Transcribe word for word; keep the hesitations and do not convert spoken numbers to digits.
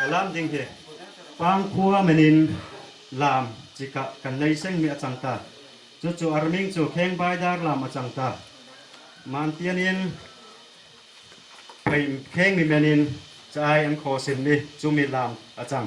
Kalam ding hi, Pangkhua menin lam chika kanei seng mi achang ta. Chuchu arming chu Khengbaidar lam achang ta. Mantianin Pai Kheng mi menin cha ai an khosim mi chu mi lam achang.